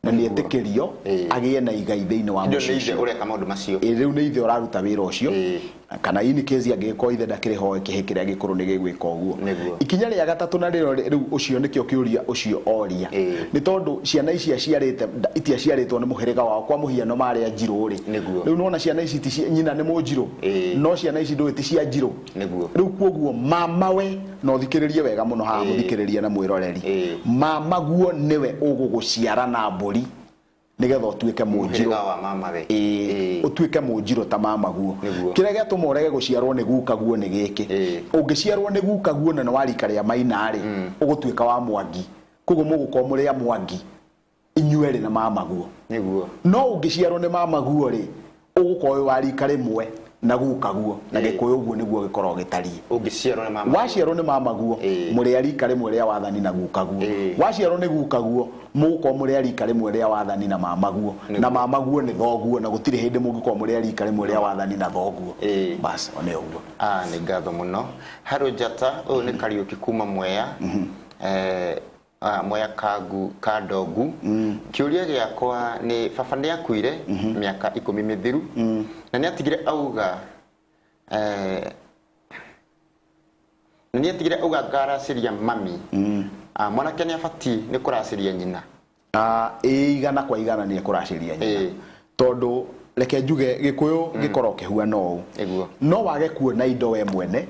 na nĩ etĩkĩrio agĩe na igai thĩinĩ wa Hĩndĩ ĩyo mũciĩ nĩ ithe ũcio. ũreka maũndũ macio. Ĩĩ, rĩu nĩ ithe ũraruta wĩra ũcio. Kana in case angĩgĩkorwo ithe ndakĩrĩ ho kĩhĩĩ kĩrĩa gĩkũrũ nĩ gĩgwĩka ũguo. Ikinya rĩa gatatũ na rĩo rĩu ũcio nĩkĩo kĩũria ũcio oria. Nĩ tondũ ciana ici aciarĩte itiaciarĩtwo nĩ mũhĩrĩga wao, kwa mũhiano marĩ a Njirũ rĩ. Rĩu nĩwona ciana ici ti nyina nĩ Mũnjirũ, no ciana ici ndũĩ ti cia Njirũ. Rĩu kuoguo mamawe, na ũthikĩrĩrie wega mũno haha mũthikĩrĩria na mwĩroreri, mamaguo nĩwe ũgũgũciara na mbũri nĩgetha ũtuĩke Mũnjirũ. Mũhĩrĩga wa mamawe. Ĩĩ, ũtuĩke Mũnjirũ ta mamaguo. Kĩrĩa gĩatũma ũrege gũciarwo nĩ gukaguo nĩ gĩkĩ, ũngĩciarwo nĩ gukaguo na nĩ wa rika rĩa Maina rĩ, ũgũtuĩka wa Mwangi. Koguo mũgũkorwo mũrĩ a Mwangi inyuerĩ na mamaguo. No ũngĩciarwo nĩ mamaguo rĩ, ũgũkorwo wĩ wa rika rĩmwe na gukaguo, na Gĩkũyũ ũguo nĩguo gĩkoragwo gĩtariĩ. Ũngĩciarwo nĩ mamaguo. Waciarwo nĩ mamaguo, mũrĩ a rika rĩmwe rĩa wathani na gukaguo. Waciarwo nĩ gukaguo, mũgũkorwo mũrĩ a rika rĩmwe rĩa wathani na mamaguo. Na mamaguo nĩ thoguo, na gũtirĩ hĩndĩ mũngĩkorwo mũrĩ a rika rĩmwe rĩa wathani na thoguo. Bas, o nĩ ũguo. Ah, nĩ ngatho mũno. Harũ Njata, ũyũ nĩ Kariũki kuma Mwea. Mwea Kangu Kandongu. Kĩũria gĩakwa nĩ baba nĩ akuire mĩaka 10 mĩthiru, na nĩ atigire auga na nĩ atigire auga ngaracĩria mami. Mwanake nĩ abatiĩ nĩ kũracĩria nyina? Ĩĩ, igana kwa igana nĩ ekũracĩria nyina. Tondũ Reke njuge Gĩkũyũ gĩkorwo kĩhuana ũũ. No wage kuona indo we mwene,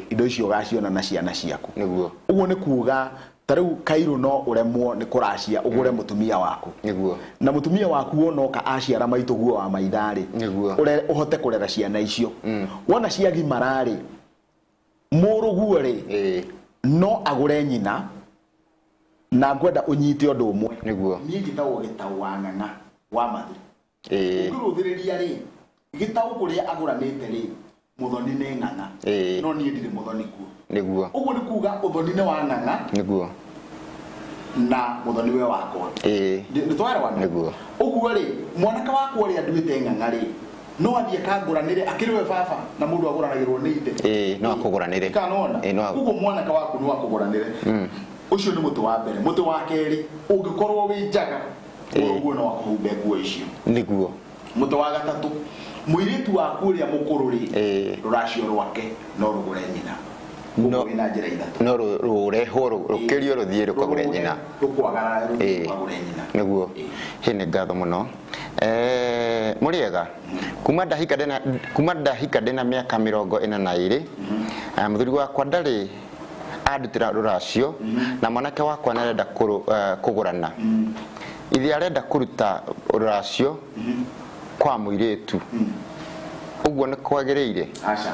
indo icio ũgaciona na ciana ciaku. Ũguo nĩ kuga ta rĩu kairũ no ũremwo nĩ kũracia ũgũre mũtumia waku. Na mũtumia waku wona oka aciara maitũguo wa maitha-rĩ, ũhote kũrera ciana icio. Wona ciagimara-rĩ, mũrũguo-rĩ, no agũre nyina, na ngwenda ũnyite ũndũ ũmwe. Niĩ njĩtagwo Gĩtaũ wa Ng'ang'a wa Mathu. Ũngĩrũthĩrĩria rĩ, Gĩtaũ kũrĩa agũranĩte rĩ, mũthoni nĩ Ng'ang'a. No niĩ ndirĩ mũthoni kuo. Ũguo nĩ kuga ũthoni nĩ wa Ng'ang'a. Na mũthoni we wakwa. Nĩ twaelewana? Ũguo rĩ, mwanake wakwa ũrĩa nduĩte Ng'ang'a rĩ, no athiĩ akangũranĩre akĩrĩ we baba, na mũndũ agũranagĩrwo nĩ ithe. No akũgũranĩre. Kana nĩwona? No agũ- Ũguo mwanake waku no akũgũranĩre. Ũcio nĩ mũtĩ wa mbere. Mũtĩ wa kerĩ, ũngĩkorwo wĩ njaga, Ũguo no akũhumbe nguo icio. Mũtĩ wa gatatũ, mũirĩtu waku ũrĩa mũkũrũ rĩ, rũracio rwake no rũgũre nyina. Ũguo wĩna njĩra ithatũ. No rũrehwo rũkĩrio rũthiĩ rũkagũre nyina. Rũkwagara rũthiĩ rũkagũre nyina. Hĩ, nĩ ngatho mũno. Mũrĩega? Kuma ndahika ndĩna, kuma ndahika ndĩna mĩaka 42, mũthuri wakwa ndarĩ andutĩra rũracio na mwanake wakwa nĩ arenda kũgũrana. Ithe arenda kũruta rũracio kwa mũirĩtu. Ũguo nĩ kwagĩrĩire? Aca.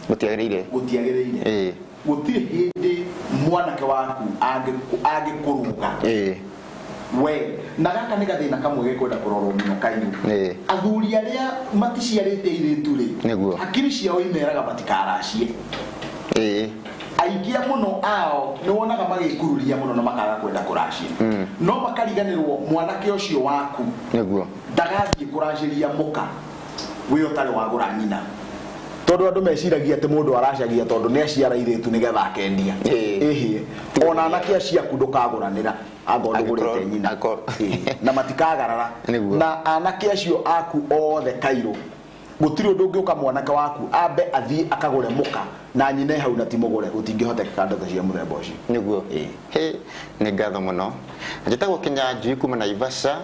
Gũtiagĩrĩire. Gũtiagĩrĩire. Gũtirĩ hĩndĩ mwanake waku angĩkũruga. We, na gaka nĩ gathĩna kamwe gekwenda kũrorwo mũno kairũ. Athuri arĩa maticiarĩte airĩtu rĩ, hakiri ciao imeraga matikaracie. Aingĩ mũno ao nĩ wonaga magĩkururia mũno na makaga kwenda kũracia. No makariganĩrwo mwanake ũcio waku ndagathiĩ kũracĩria mũka wĩ ũtarĩ wagũra nyina. Tondũ andũ meciragia atĩ mũndũ aracagia tondũ nĩ aciara airĩtu nĩgetha akendia. Ĩhĩ. Ona anake acio aku ndũkagũranĩra angorwo ndũgũrĩte nyina. Na matikagarara. Na anake acio aku othe kairũ, gũtirĩ ũndũ ũngĩũka mwanake waku ambe athiĩ akagũre mũka na nyina e hau na ti mũgũre, gũtingĩhotekeka ndeto cia mũthemba ũcio. Hĩ, nĩ ngatho mũno. Njĩtagwo Kĩnyanjui kuma Naivasha.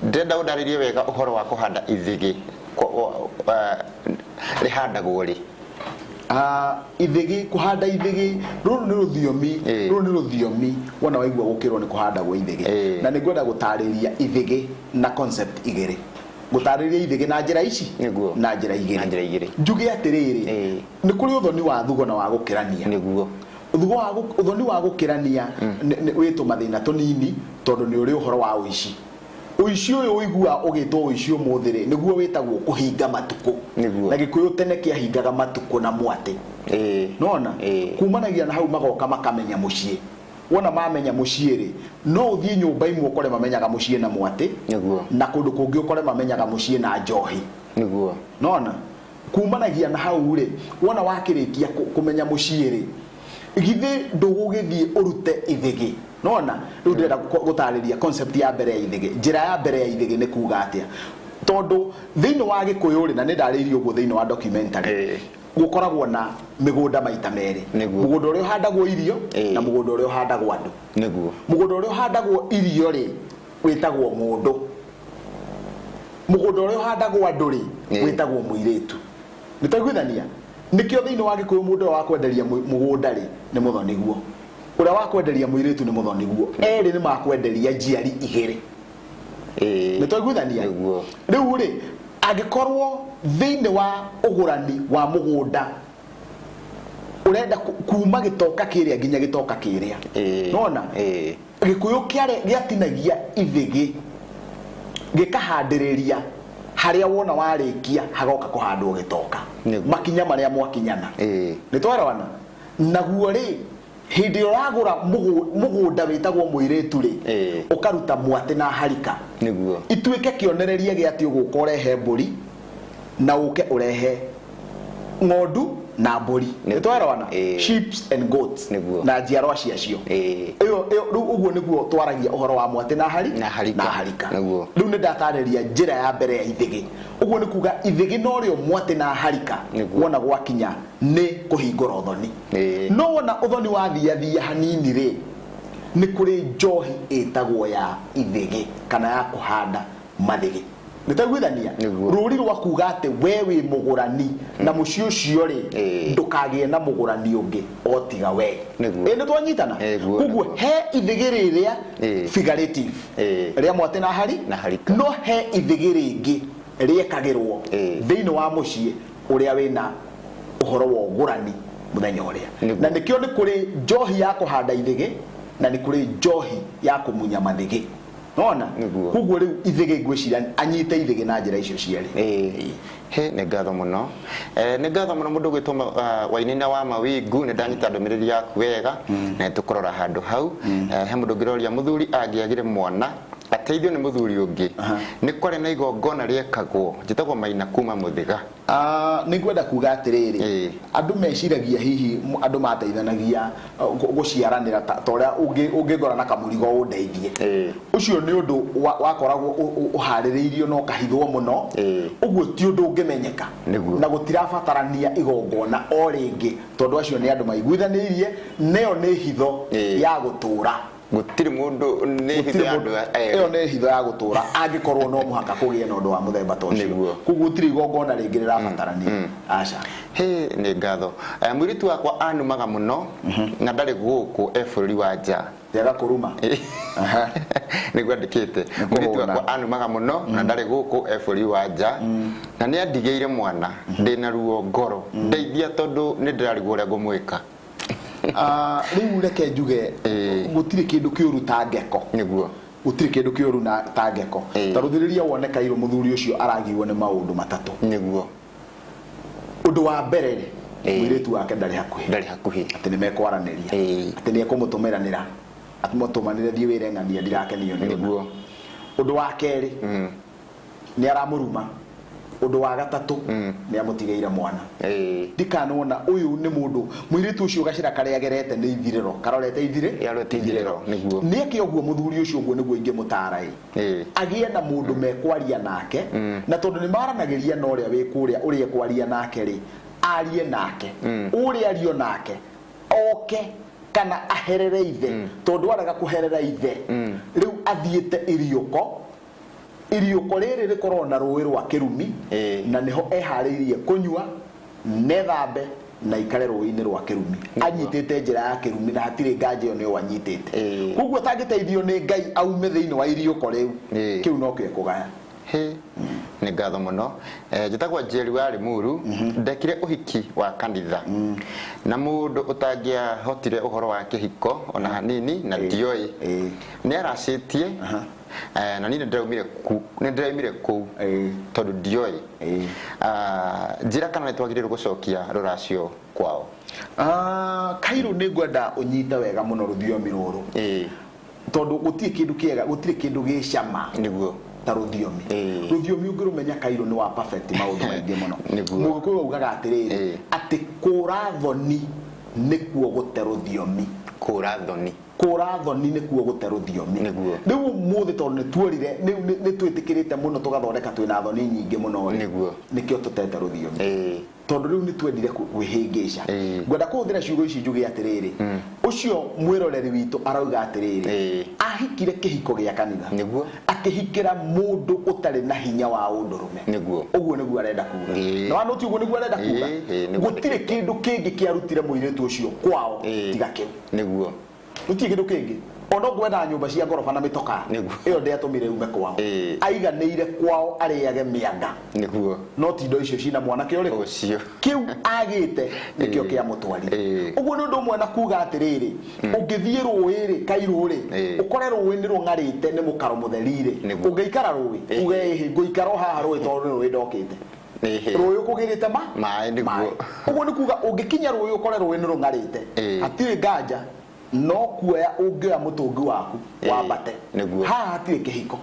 Ndĩrenda ũndarĩrie wega ũhoro wa kũhanda ithĩgĩ. Rĩhandagwo rĩ? Ithĩgĩ, kũhanda ithĩgĩ, rũrũ nĩ rũthiomi, rũrũ nĩ rũthiomi wona waigua gũkĩrwo nĩ kũhandagwo ithĩgĩ. Na nĩ ngwenda gũtarĩria ithĩgĩ na concept igĩrĩ. Ngũtarĩria ithĩgĩ na njĩra ici? Na njĩra igĩrĩ. Na njĩra igĩrĩ. Njuge atĩrĩrĩ, nĩ kũrĩ ũthoni wa thugo na wa gũkĩrania. Ũthoni wa gũkĩrania wĩ tũmathĩna tũnini tondũ nĩ ũrĩ ũhoro wa ũici. Ũici ũyũ ũiguaga ũgĩtwo ũici ũmũthĩ rĩ, nĩguo wĩtagwo kũhinga matukũ. Na Gĩkũyũ tene kĩahingaga matukũ na mwatĩ. Nĩwona? Kumanagia na hau magoka makamenya mũciĩ. Wona mamenya mũciĩ rĩ, no ũthiĩ nyũmba imwe ũkore mamenyaga mũciĩ na mwatĩ, na kũndũ kũngĩ ũkore mamenyaga mũciĩ na njohi. Nĩwona? Kumanagia na hau rĩ, wona wakĩrĩkia kũmenya mũciĩ rĩ, githĩ ndũgũgĩthiĩ ũrute ithĩgĩ? Nĩwona? Rĩu ndĩrenda gũtarĩria concept ya mbere ya ithĩgĩ. Njĩra ya mbere ya ithĩgĩ nĩ kuga atĩa? Tondũ thĩinĩ wa Gĩkũyũ rĩ, na nĩ ndarĩirie ũguo thĩinĩ wa documentary, gũkoragwo na mĩgũnda maita merĩ. Mũgũnda ũrĩa ũhandagwo irio na mũgũnda ũrĩa ũhandagwo andũ. Mũgũnda ũrĩa ũhandagwo irio rĩ, wĩtagwo mũndũ. Mũgũnda ũrĩa ũhandagwo andũ rĩ, wĩtagwo mũirĩtu. Nĩ twaiguithania? Nĩkĩo thĩinĩ wa Gĩkũyũ mũndũ ũrĩa wa kwenderia mũgũnda rĩ, nĩ mũthoniguo. Ũrĩa wa kwenderia mũirĩtu nĩ mũthoniguo. Erĩ nĩ makwenderia njiari igĩrĩ. Nĩ twaiguithania? Rĩu rĩ, angĩkorwo thĩinĩ wa ũgũrani wa mũgũnda ũrenda kuma gĩtoka kĩrĩa nginya gĩtoka kĩrĩa. Nĩwona? Gĩkũyũ gĩatinagia ithĩgĩ gĩkahandĩrĩria harĩa wona warĩkia hagoka kũhandwo gĩtoka. Makinya marĩa mwakinyana. Nĩ twaelewana? Naguo rĩ, hĩndĩ ĩrĩa ũragũra mũgũnda wĩtagwo mũirĩtu rĩ, ũkaruta mwatĩ na harika. Ituĩke kĩonereria gĩa atĩ ũgũka ũrehe mbũri na ũke ũrehe ng'ondu na mbũri. Nĩ twaelewana? Sheep and goats. Na njiarwa ciacio. Ĩyo, ĩyo, rĩu ũguo nĩguo twaragia ũhoro wa mwatĩ na hari? Na harika. Na harika. Rĩu nĩ ndatarĩria njĩra ya mbere ya ithĩgĩ. Ũguo nĩ kuga ithĩgĩ norĩo mwatĩ na harika. Wona gwakinya nĩ kũhingũra ũthoni. No wona ũthoni wathiathia hanini rĩ, nĩ kũrĩ njohi ĩtagwo ya ithĩgĩ kana ya kũhanda mathĩgĩ. Nĩtaiguithania? Nĩguo. Rũri rwa kuga atĩ we wĩ mũgũrani na mũciĩ ũcio rĩ, ndũkagĩe na mũgũrani ũngĩ o tiga we. Nĩguo. Ĩ, nĩtwanyitana? Nĩguo, Koguo nĩguo. he ithĩgĩ rĩrĩa figurative rĩa mwatĩ na hari, Na harika. no he ithĩgĩ rĩngĩ rĩekagĩrwo thĩinĩ wa mũciĩ ũrĩa wĩna ũhoro wa ũgũrani mũthenya ũrĩa. Na nĩkĩo nĩ kũrĩ njohi ya kũhanda ithĩgĩ na nĩ kũrĩ njohi ya kũmunya mathĩgĩ. Nona? Nĩguo. Koguo rĩu ithĩgĩ ngwĩciria anyite ithĩgĩ na njĩra icio cierĩ. Ĩĩ. He, nĩ ngatho mũno. Nĩ ngatho mũno mũndũ ũgwĩtwo Wainaina wa Mawingu, nĩ ndanyita ndũmĩrĩri yaku wega na nĩ tũkũrora handũ hau. He mũndũ ũngĩ ũroria mũthuri angĩagire mwana ateithio nĩ mũthuri ũngĩ, nĩ kwarĩ na igongona rĩekagwo. Njĩtagwo Maina kuma Mũthĩga. Ah, nĩ ngwenda kuga atĩrĩrĩ, andũ meciragia hihi andũ mateithanagia gũciaranĩra ta ũrĩa ũngĩngora na kamũrigo ũndeithie. Ũcio nĩ ũndũ wakoragwo ũharĩrĩirio na ũkahithwo mũno, ũguo ti ũndũ ũngĩmenyeka. Na gũtirabatarania igongona o rĩngĩ, tondũ acio nĩ andũ maiguithanĩirie, na ĩyo nĩ hitho ya gũtũra. Gũtirĩ mũndũ, nĩ hitho Gũtirĩ ya mũndũ, andũ erĩ. Ĩyo nĩ hitho ya gũtũra angĩkorwo no mũhaka kũgĩe na ũndũ wa mũthemba ta ũcio. Koguo gũtirĩ igongona rĩngĩ rĩrabatarania. Aca. Hĩ, nĩ ngatho. Mũirĩtu wakwa anumaga mũno na ndarĩ gũkũ, e bũrũri wa nja. Tiaga kũruma. Nĩguo andĩkĩte. Nĩ Mũirĩtu kũhũna. wakwa anumaga mũno na ndarĩ gũkũ, e bũrũri wa nja. Na nĩ andigĩire mwana, ndĩna ruo ngoro. Ndeithia tondũ nĩ ndĩrarigwo ũrĩa ngũmwĩka. Ah, rĩu reke njuge gũtirĩ kĩndũ kĩũru ta ngeko. Gũtirĩ kĩndũ kĩũru ta ngeko. Ta rũthĩrĩria wone kairũ mũthuri ũcio aragirwo nĩ maũndũ matatũ. Ũndũ wa mbere rĩ, mũirĩtu wake ndarĩ hakuhĩ. Ndarĩ hakuhĩ. Atĩ nĩ mekwaranĩria. Atĩ nĩ ekũmũtũmĩranĩra. Atũmũtũmanĩre thiĩ wĩre ng'ania ndirakenio nĩ ũna. Ũndũ wa kerĩ, nĩ aramũruma. Ũndũ wa gatatũ, nĩ amũtigĩire mwana. Ndikanona ũyũ nĩ mũndũ, mũirĩtu ũcio gacĩra karĩa agerete nĩ ithirĩro, karorete ithirĩ? Arorete ithirĩro, nĩguo. Nĩ eke ũguo mũthuri ũcio, ũguo nĩguo ingĩmũtara ĩ. Agĩe na mũndũ mekwaria nake, na tondũ nĩ maranagĩria na ũrĩa wĩ kũrĩa, ũrĩa ekwaria nake rĩ, arie nake. Ũrĩa ario nake, oke kana aherere ithe, tondũ arega kũherera ithe, rĩu athiĩte iriũko. Iriũko rĩrĩ rĩkoragwo na rũũĩ rwa kĩrumi, na nĩho ehaarĩirie kũnyua, nethambe, na aikare rũũĩ-inĩ rwa kĩrumi. Anyitĩte njĩra ya kĩrumi na hatirĩ nganja ĩyo nĩyo anyitĩte. Koguo atangĩteithio nĩ Ngai aume thĩinĩ wa iriũko rĩu, kĩu nokĩo ekũgaya. Hĩ, nĩ ngatho mũno. Njĩtagwo Njeri wa Limuru. Ndekire ũhiki wa kanitha na mũndũ ũtangĩahotire ũhoro wa kĩhiko ona hanini na ndioĩ. Nĩ aracĩtie. Na niĩ nĩ ndĩraumire kũu tondũ ndioĩ. Ah, njĩra kana nĩ twagĩrĩirwo gũcokia rũracio kwao. Ah, Kairũ, nĩ ngwenda ũnyite wega mũno rũthiomi rũrũ, tondũ gũtirĩ kĩndũ kĩega, gũtirĩ kĩndũ gĩ cama ta rũthiomi. Rũthiomi ũngĩrũmenya, Kairũ, nĩ wa perfect maũndũ maingĩ mũno. Mũgĩkũyũ augaga atĩrĩrĩ, atĩ kũra thoni nĩkuo gũte rũthiomi. Kũra thoni. Kũra thoni nĩkuo gũte rũthiomi. Rĩu ũmũthĩ tondũ nĩ tuorire, nĩ twĩtĩkĩrĩte mũno tũgathondeka twĩna thoni nyingĩ mũno rĩ, nĩkĩo tũtete rũthiomi. Tondũ rĩu nĩ twendire kwĩhĩngĩca. Ngwenda kũhũthĩra ciugo ici njuge atĩrĩrĩ, ũcio mwĩroreri witũ arauga atĩrĩrĩ, ahikire kĩhiko gĩa kanitha. Akĩhikĩra mũndũ ũtarĩ na hinya wa ũndũrũme. Ũguo nĩguo arenda kuga. Na wa nũti ũguo nĩguo arenda kuga? Nĩguo. Gũtirĩ kĩndũ kĩngĩ kĩarutire mũirĩtu ũcio kwao tiga kĩu. Gũtirĩ kĩndũ kĩngĩ. Ona ngwenda nyũmba cia ngoroba na mĩtokaa, ĩyo ndĩatũmire ume kwao. Aiganĩire kwao arĩage mĩanga. No ti indo icio cina mwanake ũrĩkũ? Ũcio. Kĩu agĩte nĩkĩo kĩamũtwarire. Ũguo nĩ ũndũ ũmwe na kuga atĩrĩrĩ, ũngĩthiĩ rũĩ rĩ, kairũ rĩ, ũkore rũĩ nĩ rũng'arĩte nĩ mũkaro mũtheri rĩ, ũngĩikara rũĩ, uge ĩhĩ, ngũikara o haha rũĩ tondũ nĩ rũĩ ndokĩte. Rũĩ ũkũgĩrĩte ma? Maĩ, nĩguo. Maĩ. Ũguo nĩ kuga ũngĩkinya rũĩ ũkore rũĩ nĩ rũng'arĩte, hatirĩ nganja no kuoya ũngĩoya mũtũngi waku wambate. Haha hatirĩ kĩhiko.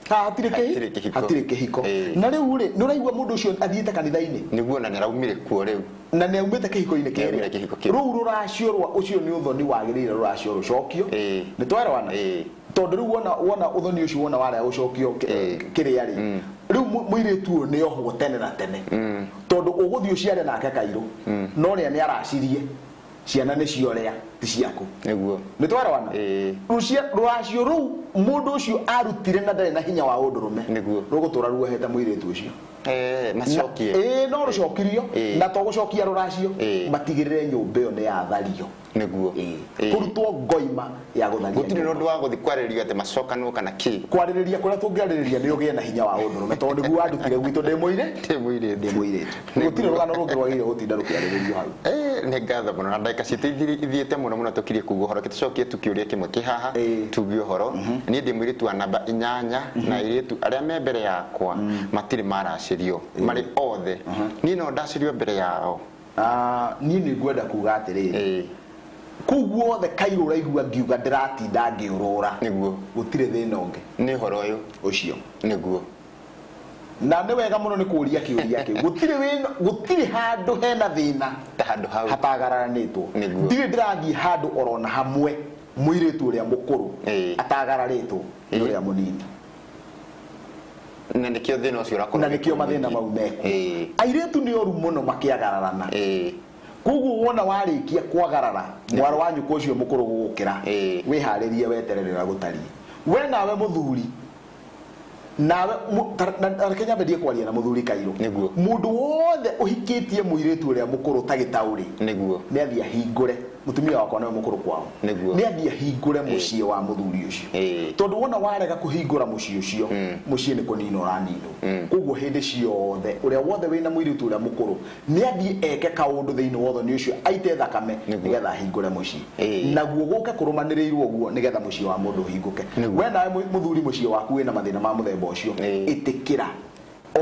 Haha hatirĩ kĩhi? Hatirĩ kĩhiko. Hatirĩ kĩhiko. Na rĩu rĩ, nĩ ũraigua mũndũ ũcio athiĩte kanitha-inĩ? Nĩguo, na nĩ araumire kuo rĩu. Na nĩ aumĩte kĩhiko-inĩ Nĩ aumire kĩrĩa. kĩhiko kĩu. Rũu rũracio rwa ũcio nĩ ũthoni wagĩrĩire rũracio rũcokio. Nĩ twerwana? Tondũ rĩu wona ũthoni ũcio wona warega gũcokio kĩrĩa rĩ, rĩu mũirĩtu ũyũ nĩ ohwo tene na tene. Tondũ ũgũthiĩ ũciare nake kairũ, no ũrĩa nĩ aracirie, ciana nĩ ciorĩa. Ti ciaku. Nĩguo. Nĩ twarwana. Ĩĩ. Rũracio rũu mũndũ ũcio arutire na ndarĩ na hinya wa ũndũrũme. Nĩguo. Rũgũtũra ruohete mũirĩtu ũcio. Eh, macokie. Ĩĩ, no rũcokirio. Ĩĩ. Na to gũcokia rũracio, matigĩrĩre nyũmba ĩyo nĩ yathario. Nĩguo. Ĩĩ. Ĩĩ. Kũrutwo ngoima ya gũtharia Gũtirĩ na nyũmba. ũndũ wa gũthiĩ kwarĩrĩria atĩ macokanwo kana kĩ. Kwarĩrĩria kũrĩa tũngĩarĩrĩria nĩ ũgĩe na hinya wa ũndũrũme, tondũ nĩguo wandutire gwitũ ndĩ mũirĩ Ndĩ mũirĩtu. Ndĩ mũirĩtu. Gũtirĩ rũgano rũngĩ rwagĩrĩire gũtinda rũkĩarĩrĩrio hau. Eh, nĩ ngatho mũno na ndagĩka citũ ithiĩte mũno mũno tũkirie kuga ũhoro. Reke tũcokie tu kĩũria kĩmwe kĩ haha tuge ũhoro. Niĩ ndĩ mũirĩtu wa namba 8 na airĩtu arĩa me mbere yakwa matirĩ maracĩrio marĩ othe. Niĩ no ndacĩrio mbere yao? Ah, niĩ nĩ ngwenda kuga atĩrĩrĩ, kũu guothe kairũ ũraigua ngiuga ndĩratinda ngĩũrũra. Nĩguo. Gũtirĩ thĩna ũngĩ. Nĩ ũhoro ũyũ. Ũcio. Nĩguo. Na nĩ wega mũno nĩ kũũria kĩũria kĩu. Gũtirĩ wĩna, gũtirĩ handũ hena thĩna ta handũ hau hatagararanĩtwo. Nĩguo. Ndirĩ ndĩrathiĩ handũ orona hamwe mũirĩtu ũrĩa mũkũrũ atagararĩtwo nĩ ũrĩa mũnini. Na nĩkĩo thĩna ũcio ũrakorwo Na nĩkĩo wĩ mathĩna mũingĩ. mau mekuo. Airĩtu nĩ oru mũno makĩagararana. Koguo wona warĩkia kwagarara mwarĩ wa nyũkwa ũcio mũkũrũ gũgũkĩra, wĩharĩrie weterere ũrĩa gũtariĩ. We nawe mũthuri, nawe na reke nyambe ndie kwaria na mũthuri Kairũ. Nĩguo. Mũndũ wothe ũhikĩtie mũirĩtu ũrĩa mũkũrũ ta gĩtaũrĩ, Nĩguo. nĩ athiĩ ahingũre. Mũtumia wakwa nĩwe mũkũrũ kwao. Nĩguo. Nĩ athiĩ ahingũre mũciĩ wa mũthuri ũcio. Tondũ wona warega kũhingũra mũciĩ ũcio, mũciĩ nĩ kũnina ũraninwo. Koguo hĩndĩ ciothe ũrĩa wothe wĩna mũirĩtu ũrĩa mũkũrũ nĩ athiĩ eke kaũndũ thĩinĩ wa ũthoni ũcio, aite thakame nĩgetha ahingũre mũciĩ. Naguo gũke kũrũmanĩrĩirwo ũguo nĩgetha mũciĩ wa mũndũ ũhingũke. We nawe mũthuri mũciĩ waku wĩna mathĩna ma mũthemba ũcio, ĩtĩkĩra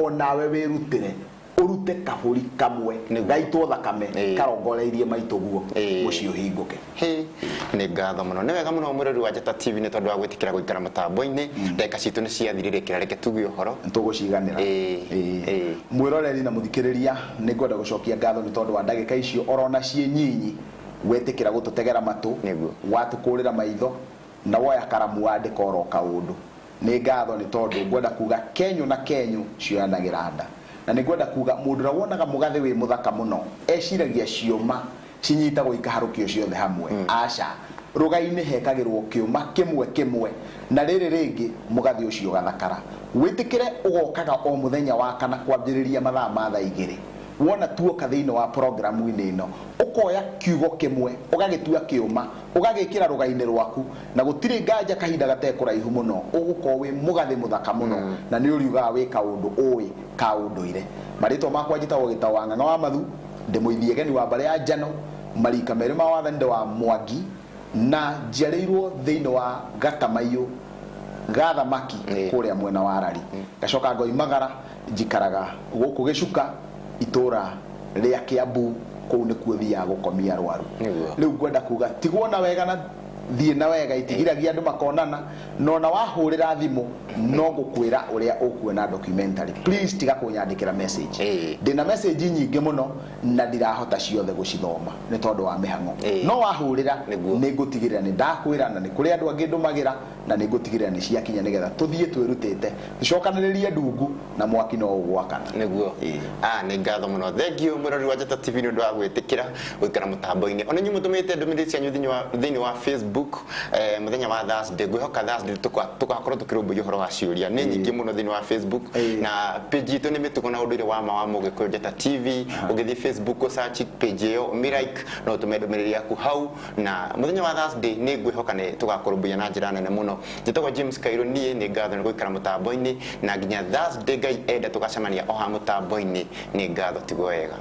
onawe wĩrutĩre ũrute kabũri kamwe gaitwo thakame karongoreirie maitũ guo mũciĩ ũhingũke. Hĩ, nĩ ngatho mũno. Nĩ wega mũno mwĩrori wa Njata TV nĩ tondũ wa gwĩtĩkĩra gũikara mũtambo-inĩ. Ndagĩka citũ nĩ ciathirĩrĩkĩra, reke tuge ũhoro. Tũgũciganĩra. Mwĩroreri na mũthikĩrĩria, nĩ ngwenda gũcokia ngatho nĩ tondũ wa ndagĩka icio orona ciĩ nyinyi wetĩkĩra gũtũtegera matũ, watũkũrĩra maitho na woya karamu wandĩka oro kaũndũ. Nĩ ngatho nĩ tondũ ngwenda kuga kenyũ na kenyũ cioyanagĩra nda. Na nĩ ngwenda kuga mũndũ ũrĩa wonaga mũgathĩ wĩ mũthaka mũno eciragia ciũma cinyitagwo ikaharũkio ciothe hamwe. Aca, rũgai-inĩ hekagĩrwo kĩũma kĩmwe kĩmwe na rĩrĩ rĩngĩ mũgathĩ ũcio ũgathakara. Wĩtĩkĩre ũgokaga o mũthenya wa kana kwambĩrĩria mathaa ma thaa igĩrĩ. Wona tuoka thĩinĩ wa programu-inĩ ĩno, ũkoya kiugo kĩmwe ũgagĩtua kĩũma, ũgagĩkĩra rũgai-inĩ rwaku, na gũtirĩ nganja kahinda gatekũraihu mũno ũgũkorwo wĩ mũgathĩ mũthaka mũno, na nĩ ũriugaga wĩ kaũndũ ũĩ ka ũndũire. Marĩtwa makwa njĩtagwo Gĩtaũ wa Ng'ang'a wa Mathu, ndĩ mũithiegeni wa mbarĩ ya Njano, marika merĩ ma wathani ndĩ wa Mwangi, na njiarĩirwo thĩinĩ wa Gatamaiyũ ga thamaki kũrĩa mwena wa Rari. Ngacoka ngoimagara njikaraga gũkũ Gĩcuka itũra rĩa Kiambu, kũu nĩkuo thiaga gũkomia arwaru. Rĩu ngwenda kuga tigwo na wega na thiĩ na wega itigiragia andũ makonana, na ona wahũrĩra thimũ no ngũkwĩra ũrĩa ũkuona documentary. Please tiga kũnyandĩkĩra message. Ndĩna message nyingĩ mũno na ndirahota ciothe gũcithoma nĩ tondũ wa mĩhang'o. No wahũrĩra nĩ ngũtigĩrĩra nĩ ndakwĩra, na nĩ kũrĩ andũ angĩ ndũmagĩra, na nĩ ngũtigĩrĩra nĩ ciakinya nĩgetha tũthiĩ twĩrutĩte, tũcokanĩrĩrie ndungu na mwaki no ũgwakana. Nĩguo. Ah, nĩ ngatho mũno. Thank you mũrori wa Njata TV nĩ ũndũ wa gwĩtĩkĩra gũikara mũtambo-inĩ. Ona inyuĩ mũtũmĩte ndũmĩrĩri cianyu thĩinĩ wa Facebook mũthenya wa Thursday. Ngwĩhoka Thursday tũgakorwo tũkĩrũmbũiya ũhoro wa ciũria. Nĩ nyingĩ mũno thĩinĩ wa Facebook. Na page itũ nĩ mĩtugo na ũndũire wa ma wa Mũgĩkũyũ Njata TV. Ũngĩthiĩ Facebook ũ search page ĩyo ũmĩ like, no ũtũme ndũmĩrĩri yaku hau. Na mũthenya wa Thursday nĩ ngwĩhoka nĩ tũgakũrũmbũiya na njĩra nene mũno. Njĩtagwo James Kairũ, niĩ nĩ ngatho nĩ gũikara mũtambo-inĩ, na nginya Thursday Ngai enda tũgacemania o haha mũtambo-inĩ. Nĩ ngatho, tigwo wega.